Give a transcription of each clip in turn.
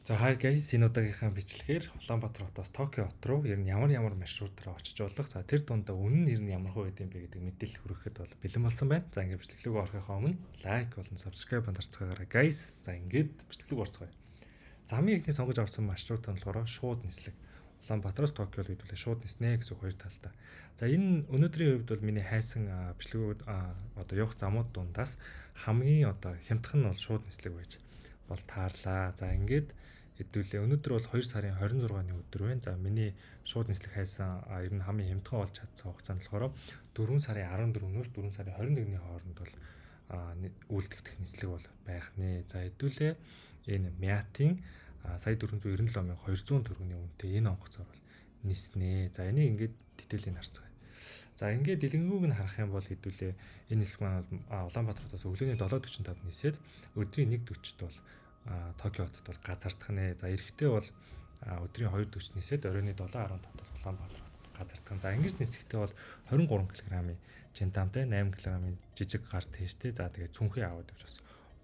За, hi guys, энэ удаагийнхаа бичлэгээр Улаанбаатар хотоос Токио хот руу ер нь ямар ямар маршрутаар очиж болох, за тэр дундаа үнэн нь ер нь ямар хөө гэдэм бэ гэдэг мэдээлэл хүргэхэд бол бэлэн болсон байна. За, ингээд бичлэг рүү орохынхоо өмнө like болон subscribe дарцгаагаарай, guys. За, ингээд бичлэг рүү орцгоё. За, хамгийн эхний сонгож авсан маршрут нь болохоор шууд нислэг. Улаанбаатараас Токио хэдүүлээ шууд ниснэ гэсэн үг, хоёр талдаа. За, энэ өнөөдрийн хувьд бол миний хайсан бичлэгүүд одоо явах замууд дундаас хамгийн одоо хямдхан нь бол шууд нислэг байж бол таарлаа. За, ингээд хэдүүлээ өнөөдөр бол 2 сарын 26-ны өдөр байна. За, миний шууд нислэг хайсан ер нь хамгийн хямдхан болж чадсан хугацаа нь болохоор 4 сарын 14-өөс 4 сарын 21-ний хооронд бол үйлдэгдэх нислэг бол байх нэ. За, хэдүүлээ энэ Мятын сая 497,200 төгрөгийн үнэтэй энэ онгоцоор бол ниснэ. За, энийг ингээд detail ийг харцгаая. За, ингээд дэлгэнгүүг нь харах юм бол хэдүүлээ энэ нислэг маань Улаанбаатар хотоос өглөөний 7:45 нисээд өдрийн 1:40-д бол Токио хотод бол газардах нэ. За, эрэхтэй бол өдрийн 2:40 нисээд оройн 7:15-д бол Улаанбаатар хотод газардах. За, ингэж нисэхдээ бол 23 кг-ын жинтамтай, 8 кг-ын жижиг гар тээштэй. За, тэгээд цүнхээ аваад явж бас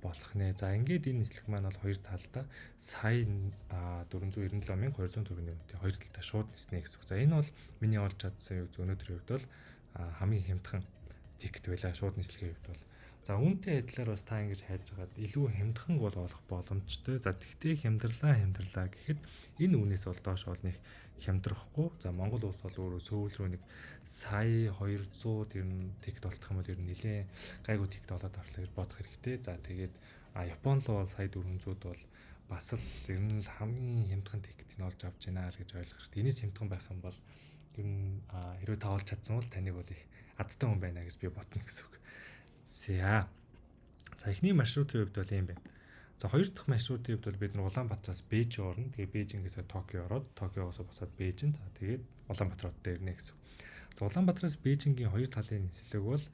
болох нэ. За, ингээд энэ нислэг маань бол хоёр талдаа сая 497,200 төгрөгийн үнэтэй хоёр талдаа шууд ниснэ гэсэн үг. За, энэ бол миний олж чадсан юу өнөөдрийн хувьд бол хамгийн хямдхан ticket байлаа шууд нислэгийн хувьд бол. За, үүнтэй адилаар бас та ингэж хайж хагаад илүү хямдхан бол олох боломжтой. За, тэгтээ хямдрлаа хямдрлаа гэхэд энэ үнээс бол доош бол нэг хямдрахгүй. За, Монгол улс бол өөрөө сөүл рүү нэг сая 200 тэр нь ticket олдох юм бол ер нь нэлээд гайгүй ticket олоод орлоо гэж бодох хэрэгтэй. За, тэгээд Япон руу бол сая 400-д бол бас л ер нь л хамгийн хямдхан ticket ийг олж авч байна л гэж ойлгох хэрэгтэй. Энэс хямдхан байх юм бол ер нь хэрвээ та олж чадсан бол таныг бол их азтай хүн байна гэж би бодно гэсэн үг. За. За, эхний маршрутын хувьд бол ийм байна. За, хоёр дахь маршрутын хувьд бол бид нар Улаанбаатараас Бээжин орно. Тэгээ Бээжингээс Токио ороод, Токиогоос буцаад Бээжин. За, тэгээд Улаанбаатар хотод ирнэ гэсэн. За, Улаанбаатараас Бээжингийн хоёр талын нислэг бол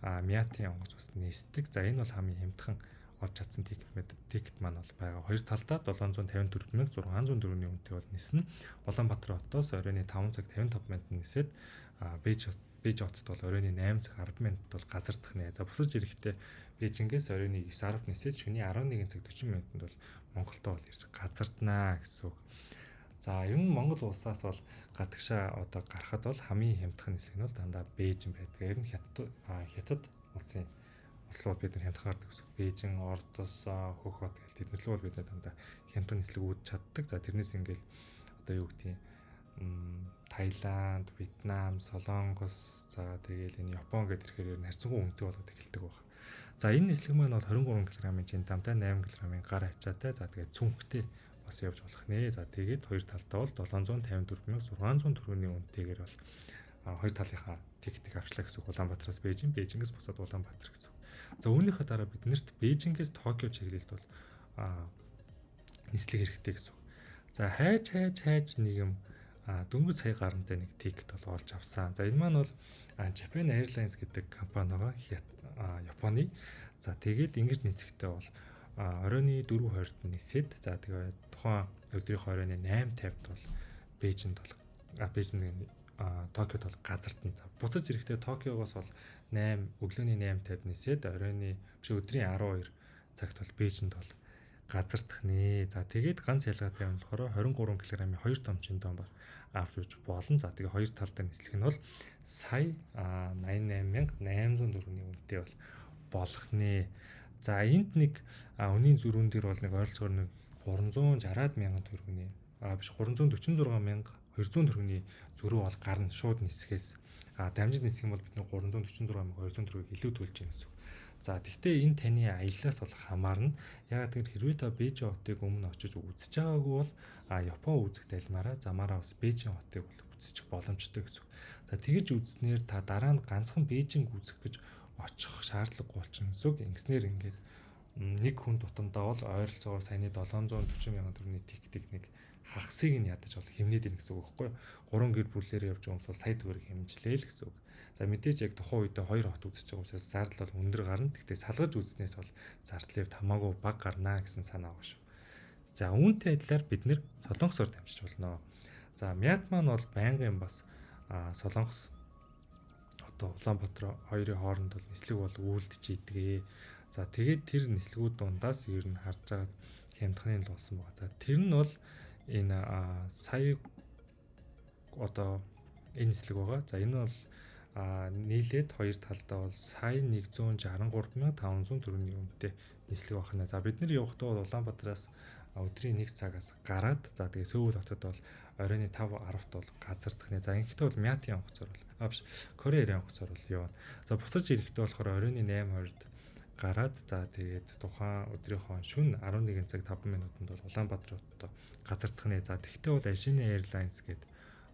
Мятын онгоц бас нисдэг. За, энэ бол хамгийн хямдхан олж чадсан ticket маань бол байгаа. Хоёр талдаа 754,600 төгрөгийн үнэтэй бол ниснэ. Улаанбаатар хотоос оройн 5 цаг 55 минутанд нисээд Бээжин хотод бол оройн 8 цаг 10 минутад бол газардах нэ. За, буцаж ирэхдээ Бээжингээс оройн 9:10 нисээд шөнийн 11 цаг 40 минутанд бол Монголдо бол ирж газарднаа гэсэн үг. За, ер нь Монгол улсаас бол гадагшаа одоо гарахад бол хамгийн хямдхан нислэг нь бол дандаа Бээжин байдаг. Ер нь Хятад улсын улс бид нар хямдхан гардаг гэсэн. Бээжин, Ордос, Хөх хот гэл тэднэр лүү бол бид нар дандаа хямдхан нислэг үүдэж чаддаг. За, тэрнээс ингээл одоо юу гэдгийг Таиланд, Вьетнам, Солонгос, за тэгээл энэ Япон гэдэг ирэхээр ер нь харьцангуй үнэтэй болоод эхэлдэг баг. За, энэ нислэг маань бол 23 кг-ын жинтамтай, 8 кг-ын гар ачаатай, за тэгээд цүнхтэй бас явж болох нэ. За, тэгээд хоёр талдаа бол 754,600 төгрөгийн үнэтэйгээр бол хоёр талынхаа ticket ийг авчлаа гэсэн үг. Улаанбаатараас Бээжин, Бээжингээс буцаад Улаанбаатар гэсэн үг. За, үүнийхээ дараа биднэрт Бээжингээс Токио чиглэлд бол нислэг хэрэгтэй гэсэн үг. За, хайж хайж хайж нэг юм дөнгөж сая гарантай нэг ticket бол олж авсан. За, энэ маань бол Japan Airlines гэдэг компани байгаа. Японы. За, тэгээд ингэж нисэхдээ бол оройн 4:20-д нисээд, за тэгээд тухайн өдрийн оройн 8:50-д бол Бээжинд бол Бээжин Токиод бол газардна. За, буцаж ирэхдээ Токиогоос бол 8 өглөөний 8:50 нисээд оройн биш өдрийн 12 цагт бол Бээжинд бол газардах нэ. За, тэгээд ганц ялгаатай юм болохоор 23 кг-ын 2 том жинтон бол авч өгч болно. За, тэгээ хоёр талдаа нислэх нь бол сая 88,800 төгрөгийн үнэтэй бол болох нэ. За, энд нэг үнийн зөрүүн дээр бол нэг ойролцоогоор нэг 360-аад мянган төгрөгийн биш 346 200 төгрөгийн зөрүү бол гарна шууд нисэхээс. Дамжин нисэх юм бол бид нэг 346,200 төгрөгийг илүү төлж байна гэсэн үг. За, тэгвэл энэ таны аяллаас бол хамаарна. Яагаад гэвэл хэрвээ та Бээжин хотыг өмнө очиж үзэж байгаагүй бол Япон үзэх далимаараа замаараа бас Бээжин хотыг бол үзчих боломжтой гэсэн үг. За, тэгэж үзснээр та дараа нь ганцхан Бээжинг үзэх гэж очих шаардлагагүй болчихно гэсэн үг. Ингэснээр ингээд нэг хүн тутамдаа бол ойролцоогоор саяны 740 мянган төгрөгийн ticket ийг нэг хагасыг нь ядаж бол хэмнээд ийн гэсэн үг байхгүй юу? Гурван гэр бүлээр явж байгаа хүмүүс бол сая төгрөг хэмжлээ л гэсэн үг. За, мэдээж яг тухайн үедээ хоёр хот үзэж байгаа учраас зардал бол өндөр гарна. Гэхдээ салгаж үзснээс бол зардлын хувьд хамаагүй бага гарнаа гэсэн санаа байгаа шүү. За, үүнтэй адилаар бид нэр Солонгосоор дамжиж болно. За, Мят маань бол байнгын бас Солонгос одоо Улаанбаатар хоёрын хооронд бол нислэг бол үйлдэж идэгэ. За, тэгээд тэр нислэгүүд дундаас ер нь харж байгаа хямдхны л болсон байгаа. За, тэр нь бол энэ сая одоо энэ нислэг байгаа. За, энэ бол нийлээд хоёр талдаа бол сая 163,500 төгрөгийн үнэтэй нислэг байна. За, бид нар явахдаа бол Улаанбаатараас өдрийн 1 цагаас гараад, за, тэгээ Сөүл хотод бол оройн 5:10-т бол газардах нэ. За, ингэхдээ бол Мятын онгоцоор бол биш, Korea Air онгоцоор бол явна. За, буцаж ирэхдээ болохоор оройн 8:20-д гараад, за, тэгээд тухайн өдрийнхөө шөнө 11 цаг 5 минутанд бол Улаанбаатар хотод газардах нэ. За, тэгвэл бол Asiana Airlines гэдэг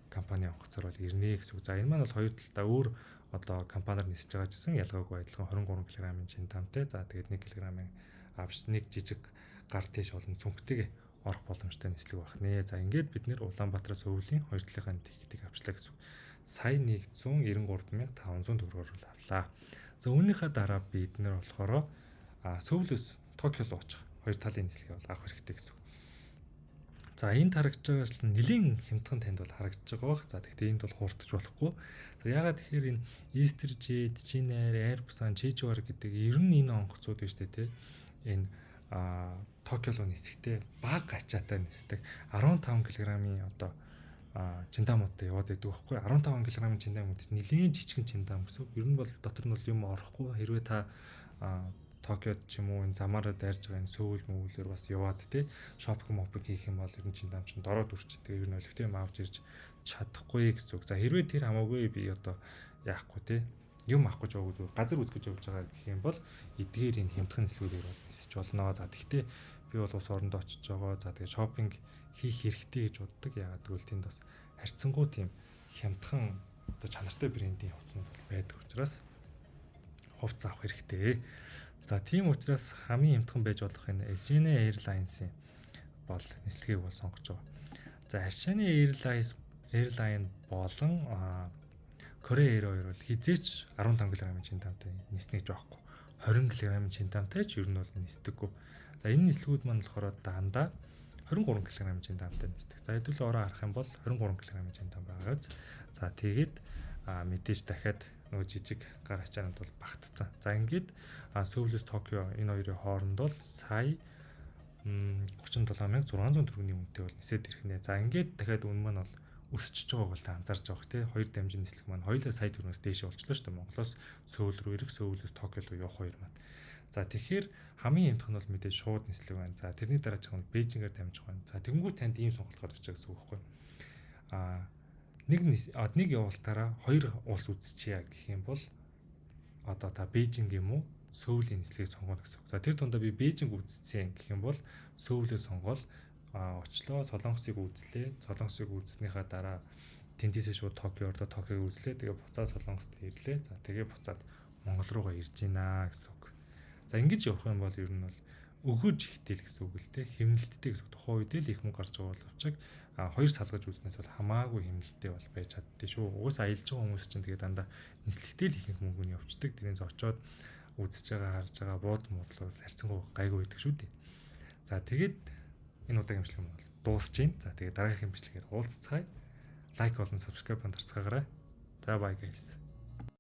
компани онгоцоор бол ирнэ гэсэн үг. За, энэ маань бол хоёр талдаа өөр одоо компаниар нисэж байгаа гэсэн ялгаагүй адилхан 23 кг-ын чиндамтай. За, тэгээд 1 кг-ын авч нэг жижиг гар тийш болон цүнхтэйг орох боломжтой нислэг байх нэ. За, ингээд бид нэр Улаанбаатараас Өвлийн хоёр талынхаа ticket ийг авчлаа гэсэн үг. Сая 193,500 төгрөгөөр л авлаа. За, үүнийхээ дараа бид нэр болохоор Сөүлөөс Токио руу очих хоёр талын нислэгийг бол авах хэрэгтэй гэсэн үг. За, энд харагдаж байгаа шил нэлийн хямдхан танд бол харагдаж байгаа бах. За, тэгэхдээ энд бол хууртаж болохгүй. За, ягаад тэгэхээр энэ Easter Jet, Jin Air, Air Busan, Jeju Air гэдэг ер нь энэ онгоцууд байна шүү дээ, тий. Энэ Токио руу нисэхдээ бага ачаатай нисдэг. 15 кг-ын одоо чемодануудтай яваад байдаг байхгүй. 15 кг-ын чемодан гэдэг чинь нэлээд жижигэн чемодан гэсэн үг. Ер нь бол дотор нь бол юм орохгүй. Хэрвээ та Токиод ч юм уу энэ замаараа дайрж байгаа энэ Сөүл мөвлөөр бас яваад те shopping мопинг хийх юм бол ер нь чемодан чинь дороод үрч, тэгээ ер нь олигтой юм авч ирж чадахгүй гэсэн үг. За, хэрвээ тэр хамаагүй, би одоо яахгүй те, юм авах гэж яваагүй, зүгээр газар үзэж явж байгаа гэх юм бол эдгээр энэ хямдхан нислэгүүдээр бол нисэж болно. За, тэгвэл би бол улс орондоо очиж байгаа. За, тэгээ shopping хийх хэрэгтэй гэж боддог. Яагаад гэвэл тэнд бас харьцангуй тийм хямдхан одоо чанартай брендийн хувцснууд бол байдаг учраас хувцас авах хэрэгтэй. За, тийм учраас хамгийн хямдхан байж болох энэ Asiana Airlines-ийн бол нислэгийг бол сонгож байгаа. За, Asiana Airline болон Korea Air хоёр бол хэзээ ч 15 кг-ын чемодантай ниснэ гэж байхгүй. 20 кг-ын чемодантай ч ер нь бол нисдэггүй. За, энэ нислэгүүд маань болохоор дандаа 23 кг-ын чемодантай нисдэг. За, хэдүүлээ ороо харах юм бол 23 кг-ын чемодан байгаа. За, тэгээд мэдээж дахиад нөгөө жижиг гар ачаанууд бол багтцсан. За, ингээд Сөүлөөс Токио энэ хоёрын хооронд бол сая 37,600 төгрөгийн үнэтэй бол нисээд ирэх нэ. За, ингээд дахиад үн маань бол өсөж байгааг бол та анзаарч байгаа тий. Хоёр дамжин нислэг маань хоёулаа сая төгрөгөөс дээшээ болчлоо шүү дээ. Монголоос Сөүл рүү ирэх, Сөүлөөс Токио руу явах хоёр маань. За, тэгэхээр хамгийн хямдхан нь бол мэдээж шууд нислэг байна. За, тэрний дараа ч юм Бээжингээр дамжих байна. За, тэгэнгүүт танд ийм сонголт гарч байгаа гэсэн үг байхгүй. Нэг явуултаараа хоёр улс үзчихье гэх юм бол одоо та Бээжинг юм уу, Сөүлийн нислэгийг сонгоно гэсэн үг. За, тэр дундаа би Бээжинг үзсэн гэх юм бол Сөүлөө сонгоол, очлоо, Солонгосыг үзлээ. Солонгосыг үзснийхаа дараа тэндээсээ шууд Токио орлоо, Токиог үзлээ. Тэгээ буцаад Солонгост ирлээ. За, тэгээ буцаад Монгол руугаа ирж байна гэсэн үг. За, ингэж явах юм бол ер нь бол өгөөж ихтэй л гэсэн үг л дээ. Хэмнэлттэй гэсэн үг. Тухайн үед л их мөнгө гарч байгаа боловч хоёр салгаж үүснээс бол хамаагүй хэмнэлттэй бол байж чаддээ шүү. Угсаа аялж байгаа хүмүүс чинь тэгээ дандаа нислэгтэй л ихэнх мөнгөний явцдаг. Тэрнээс очоод үзэж байгаа, харж байгаа бууд муудлаас харьцангуй гайгүй байдаг шүү дээ. За, тэгээд энэ удаагийн бичлэг бол дуусч байна. За, тэгээд дараагийн бичлэгээр уулзцгаая. Like болон subscribe дарцгаагаарай. За, bye guys.